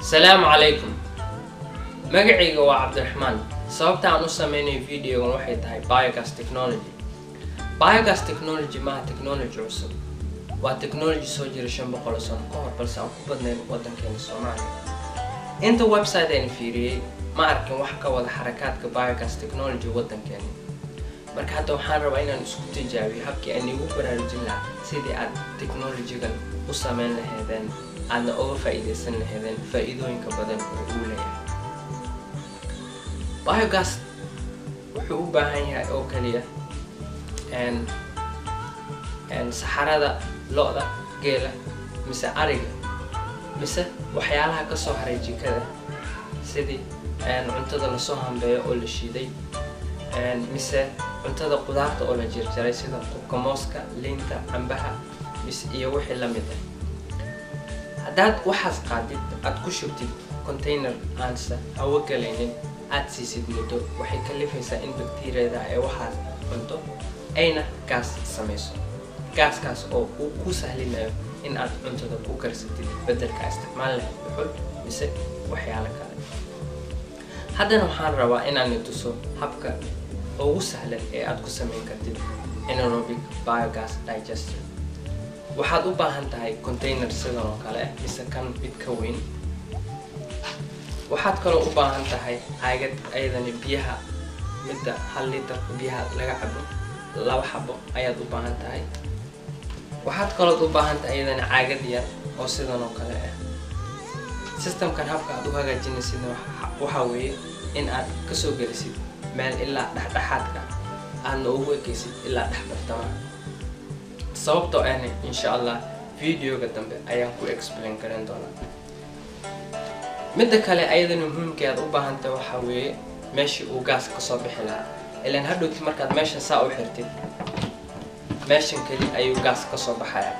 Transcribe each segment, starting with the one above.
Asalaamu calaykum. Magacayga waa Cabdiraxmaan. Sababta aan u sameynayo videogan waxay tahay biogas technology. Biogas technology maaha technology cusub, waa technology soo jira 500 sano ka hor, balse aan ku badnayn wadankeena Soomaaliya. Inta website aan fiiriyey ma arkin wax ka wada xarakaadka biogas technology wadankeena. Marka hadda waxaan rabaa inaan isku tijaabiyo habkii aan igu baraarujin lahaa sidii aad technologygan u sameyn lahaydeen, aadna uga faa'iidaysan lahaydeen faa'iidooyinka badan oo uu leeyahay. Biogas wuxuu u baahan yahay oo kaliya saxarada lo'da, geela mise ariga mise waxyaalaha kasoo haray jikada, sidii cuntada lasoo hambeeyo oo la shiiday, mise cuntada qudaarta oo la jarjaray sida qubka mooska, liinta, cambaha mise iyo wixii la mid ah. Haddaad waxaas qaadid, aad ku shubtid container aansa hawo galaynin, aad siisid muddo, waxay kalifaysaa in bakteeriyada ay waxaas cunto ayna gaas samayso, gaaskaas oo uu ku sahlinayo in aad cuntada ku karsatid beddelka isticmaal lahayd dhuxul mise waxyaalo kale. Haddana waxaan rabaa inaan tuso habka ugu sahlan ee aad ku samayn kartid anaerobic biogas digester. Waxaad u baahan tahay container sidan oo kale ah mise kan mid ka weyn. Waxaad kaloo u baahan tahay caagad ayadani biyaha, midda 1 litir biyaha laga cabo, 2 xabo ayaad u baahan tahay. Waxaad kalood u baahan tahay ayadani caagad yar oo sidan oo kale ah. Systemkan habka aad u hagaajinaysidna waxaa weeye in aad kasoo gelisid meel ilaa dhexdhexaadka, aadna ugu ekeysid ilaa dhex bartamaha. Sababtoo ahna insha Allah videoga dambe ayaan ku explain garan doonaa. Midda kale ayadana muhiimka aad u baahan tahay waxaa weeye meeshii uu gaaska kasoo bixi lahaa. Ilaan hadhowti markaad meeshan saa u xirtid, meeshan keli ayuu gaas kasoo baxayaa.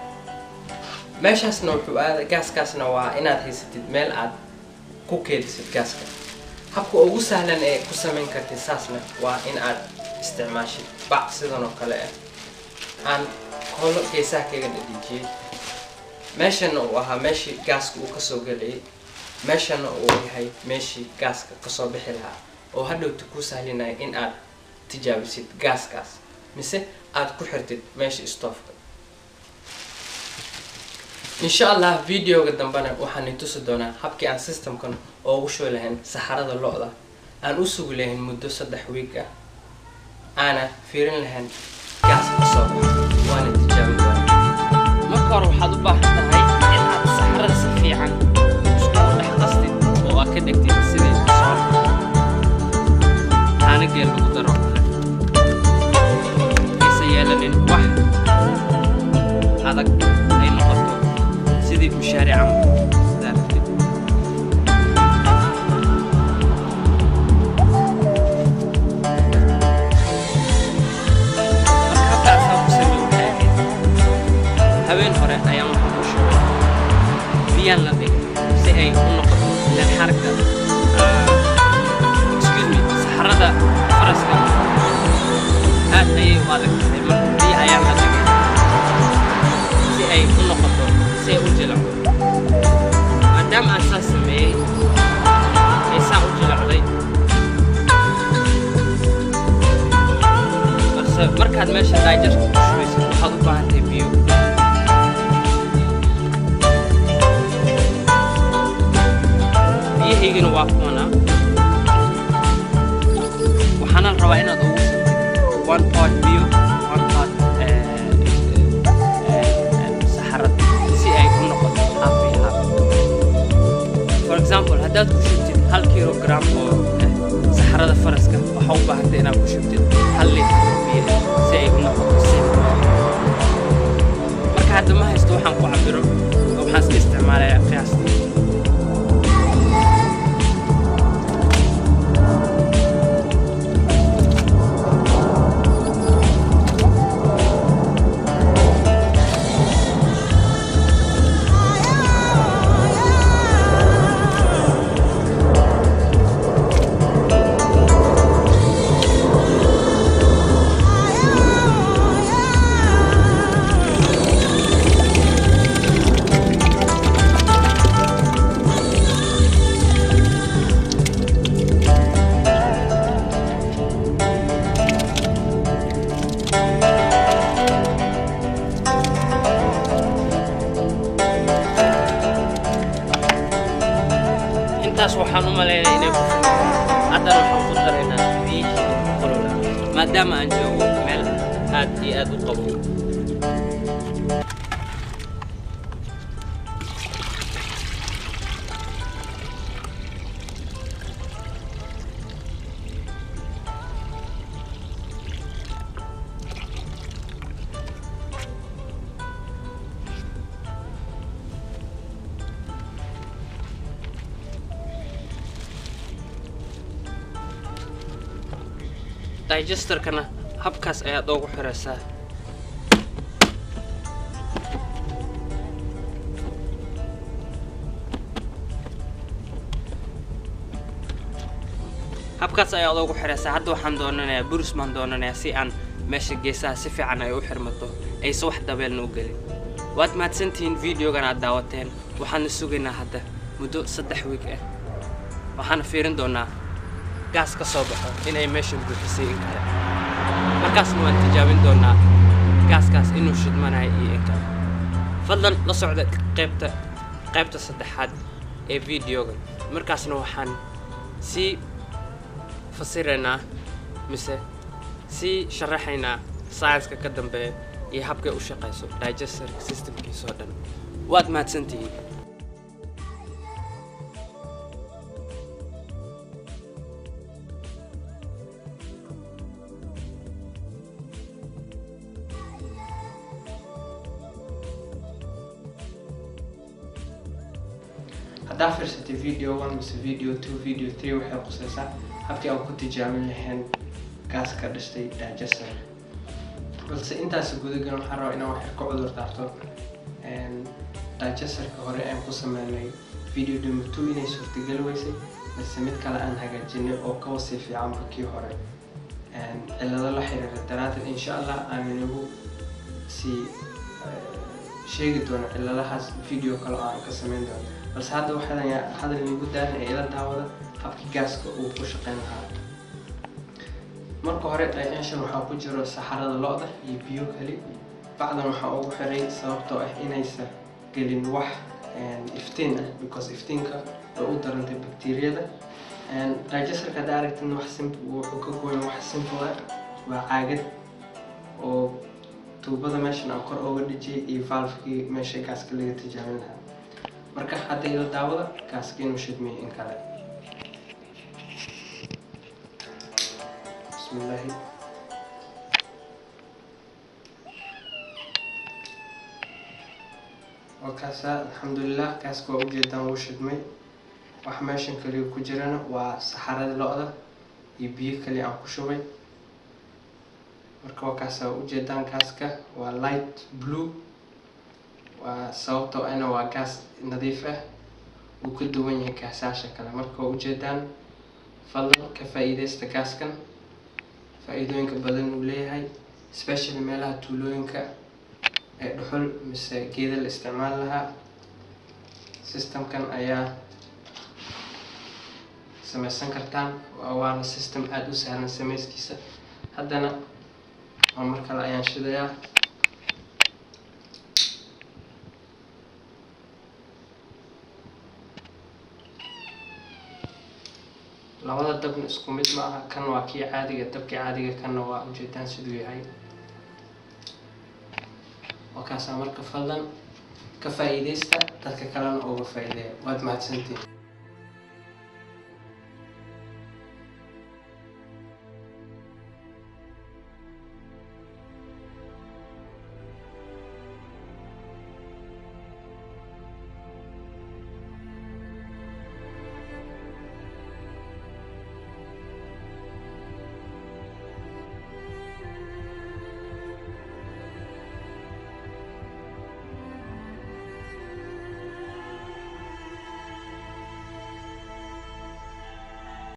Meeshaasna wuxuu aada gaaskaasna waa inaad haysatid meel aad ku keedisid gaaska. Habka ugu sahlan ee ku samayn kartid saasna waa in aad isticmaashid bac sidan oo kale ah, aan koolo geesaha kaga dhadhijiyey. Meeshana uu ahaa meeshii gaaska uu kasoo galayay, meeshana uu yahay meeshii gaaska kasoo bixi lahaa, oo hadhowti ku sahlinaya in aad tijaabisid gaaskaas mise aad ku xirtid meesha stoofka. Insha Allah videoga dambena waxaan i tusi doonaa habkii aan systemkan oogu shubi lahayn saxarada lo'da, aan u sugi lahayn muddo 3 wiig ah, aana fiirin lahayn gaaska kasoo baxa, waana tijaabin doonaa. Marka hore waxaad u baahan tahay in aad saxarada si fiican iskugu dhex qastid oo aad ka dhigtid sidii soor caano geel lagu daro kale, aysan yeelanin wax adag, ay noqoto sidii mushaari camal sidaa rabtid. Marka habka asaa ku sameey waxay ahayd habeen hore ayaan waxaan ku shubay biyaan la dhigay si ay u noqoto, ilaan xarka, excuse me, saxarada faraska aad ayay u adag tahay. Marka biyo ayaan la dhigay si ay u noqoto, si ay u jilacdo. Maadaama aan saas sameeyey ay saa u jilacday, balse markaad meesha digesterka ku shubaysid waxaad u baahan tahay biyo. Biyahaygana waa kuwana. Waxaana la rabaa inaad ugu shubtid 1 part biyo, 1 part saxarad si ay u noqoto half iyo half. For example, haddaad ku shubtid 1 kilogram oo saxarada faraska, waxaa u baahantay inaad ku shubtid 1 litir oo biyo ah si ay u noqoto same. Marka hadda ma haysto waxaan ku cabiro, waxaan iska isticmaalayaa qiyaastii. Intaas waxaan u maleynayaa inay ku filan. Haddana waxaan ku daraynaa biyihii kululaa, maadaama aan joogo meel aad iyo aad u qabow. Digesterkana habkaas ayaad ugu xiraysaa. Habkaas ayaad ugu xiraysaa. Hadda waxaan doonanayaa burus baan doonanayaa si aan meesha geesaha si fiican ay u xirmato, aysan wax dabeelna u gelin. Waad mahadsantihiin videogan aad daawateen. Waxaana sugaynaa hadda muddo 3 week ah. Waxaana fiirin doonaa gaas ka soo baxo inay meeshan buuxisay in kale. Markaasna waan tijaabin doonaa gaaskaas inuu shidmanayo iyo in kale. Fadlan la socda qaybta saddexaad ee videogan. Markaasna waxaan sii fasiraynaa mise sii sharaxaynaa science-ka ka dambeeya iyo habkay u shaqeyso digester systemkiisa oo dhan. Waad mahadsantihiin. Haddaa fiirsatay video 1 mise video 2, video 3 waxay qusaysaa habkii aan ku tijaabin lahayn gaaska dhashtay digester. Balse intaas gudagal waxaan rabaa inaan wax yar ka cudur daarto. Digesterka hore aan ku sameynay video number 2 inay suurtagali weysay, balse mid kale aan hagaajinay oo ka wasii fiicanba kii hore. Cillado la xiriira daraaddeed insha Allah aan inagu sii sheegi doono cilladahaas video kale oo aan ka sameyn doono. Balse hadda waxaan hadal inagu daalin ee ila daawada habkii gaaska uu ku shaqeyn lahaa. Marka hore digestion waxaa ku jiro saxarada lo'da iyo biyo kali. Bacdan waxaa ugu xiray sababtoo ah inaysan gelin wax iftiin ah, because iftiinka way u darantay bakteeriyada. Digesterka haddaa aragtidna wax simple, wuxuu ka gooyan wax simple ah, waa caagad oo tuubada meeshan aan kor uga dhijiyay iyo valve-kii meesha gaaska laga tijaabin lahaa. Marka hadda ila daawada gaaska inuu shidmiyo in kale. Bismillahi. Wakaasa alxamdulilah gaaska waa ujeedaan wuu shidmay. Wax meeshan kaliya ku jirana waa saxarada lo'da iyo biyo kaliya aan ku shubay. Marka wakaasa waa ujeedaan gaaska waa light blue, waa sababtoo ahna waa gaas nadiif ah, wuu ka duwan yahay gaasaasha kale. Marka waa ujeedaan, fadlan ka faa'iidaysta gaaskan, faa'iidooyinka badan uu leeyahay, especially meelaha tuulooyinka ee dhuxul mise geeda la isticmaali lahaa. Systemkan ayaa samaysan kartaan, waana system aad u sahlan samayskiisa. Haddana waa mar kale ayaan shidayaa. Labada dabna isku mid ma aha, kan waa kii caadiga, dabkii caadiga, kanna waa ujeedaan siduu yahay. Wakaasaa marka fadlan ka faa'iidaysta, dadka kalena uga faa'iideeya. Waad mahadsantihiin.